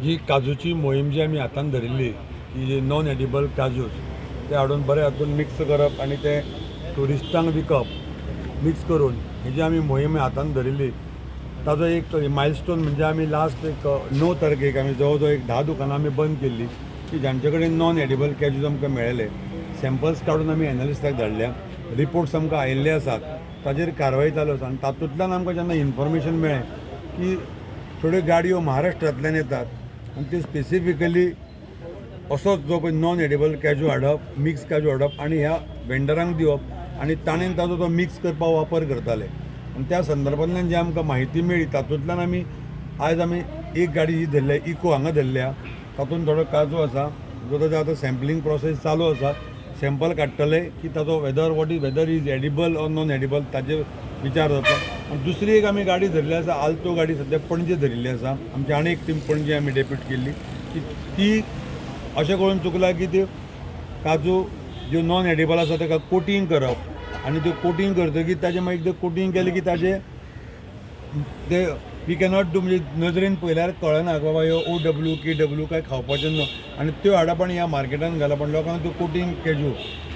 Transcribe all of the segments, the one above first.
जी काजूची मोहीम जी आमी हातान धरिल्ली की जे नॉन एडिबल काजूज ते हाडून बरे हातून मिक्स करप आनी ते ट्युरिस्टांक विकप मिक्स करून ही जी आमी मोहीम हातान धरिल्ली, ताजो एक मायलस्टोन म्हणजे आमी लास्ट एक 9 तारखेक आमी जवळ जवळ एक 10 दुकानां आमी बंद केल्ली की जांचे कडेन नॉन एडिबल कॅजूज आमकां मेळ्ळे. सॅम्पल्स काडून आमी एनालिस्टाक धाडल्या, रिपोर्ट्स आमकां आयिल्ले आसात, ताजेर कारवाय चालू आसा. आनी तातूंतल्यान आमकां जेन्ना इन्फॉर्मेशन मेळ्ळें की थोड्यो गाडयो महाराष्ट्रांतल्यान येतात आनी त्यो स्पेसिफिकली असोच जो पळय नॉन एडिबल कॅजू हाडप, मिक्स काजू हाडप आनी ह्या वेंडरांक दिवप आनी ताणें ताजो तो मिक्स करपाक वापर करताले. आनी त्या संदर्भांतल्यान जी आमकां म्हायती मेळ्ळी, तातूंतल्यान आमी आयज आमी एक गाडी ही धरल्या, इको हांगा धरल्या. तातूंत थोडो काजू आसा जो ताजो आतां सॅम्पलींग प्रोसेस चालू आसा. सॅम्पल काडटले की ताजो whether what is whether is edible or non edible ताजेर विचार जाता. आनी दुसरी एक आमी गाडी धरली आसा, आल्तो गाडी सद्या पणजे धरिल्ली आसा. आमची आनी एक टीम पणजे आमी डेप्यूट केल्ली की ती अशें करून चुकलां की त्यो काजू ज्यो नॉन एडिबल आसा ताका कोटींग करप आनी त्यो कोटींग करतकीर ताजें मागीर तें कोटींग केलें की ताजें ते we cannot do, म्हणजे नजरेन पळयल्यार कळना की बाबा ह्यो ओ डब्ल्यू के डब्ल्यू काय खावपाचें न्हू. आनी त्यो हाडप आनी ह्या मार्केटान घालप आनी लोकांक त्यो कोटींग कॅजू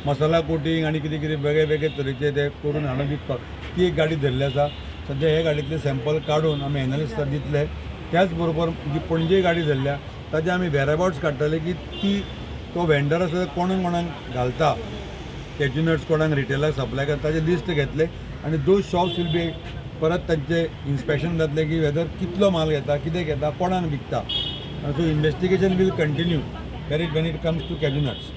मसाला कोटींग आनी कितें कितें वेगळे वेगळे तरेचे ते करून हाडून विकपाक ती एक गाडी धरली आसा. सद्या हे गाडयेंतले सॅम्पल काडून आमी एनालिस्टाक दितले. त्याच बरोबर जी पणजे गाडी धरल्या ताजे आमी वेराबाउट्स काडटले की ती तो वेंडर आसा कोणाक कोणाक घालता कॅज्यू नट्स, कोणाक रिटेलाक सप्लाय करता ताजें लिस्ट घेतले आनी those shops will be परत तांचे इन्स्पेक्शन जातलें की वेदर कितलो माल घेता, कितें घेता, कोणाक विकता. So investigation will continue where it when it comes to cashew nuts.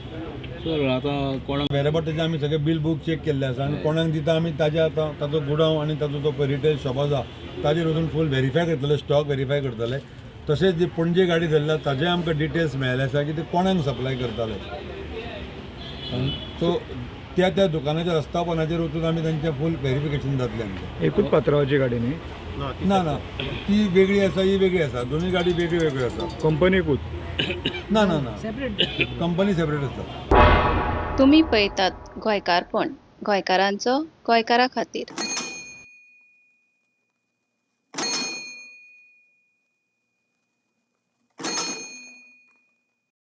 Sir, आतां कोणाक वेराबाउट ताजें आमी सगळे बील बूक चॅक केल्ले आसा आनी कोणाक दिता आमी ताजे आतां ताजो गुडांव आनी ताजो जो रिटेल शॉप आसा ताजेर वचून फूल व्हेरीफाय करतले, स्टॉक व्हेरीफाय करतले. तशेंच जी पणजे गाडी धरल्या ताजे आमकां डिटेल्स मेळ्ळे आसा की ते कोणाक सप्लाय करताले. सो त्या त्या दुकानाच्या रस्तापनाचेर वचून आमी तांचें फूल व्हेरिफिकेशन जातलें आमचें. एकूच पात्रावाची गाडी न्ही? ना ना, ती वेगळी आसा, ही वेगळी आसा. दोनूय गाडी वेगळी वेगळी आसा. कंपनी एकूच? ना ना ना, कंपनी सेपरेट आसा. तुमी पळयतात गोंयकारपण, गोंयकारांचो गोंयकारा खातीर.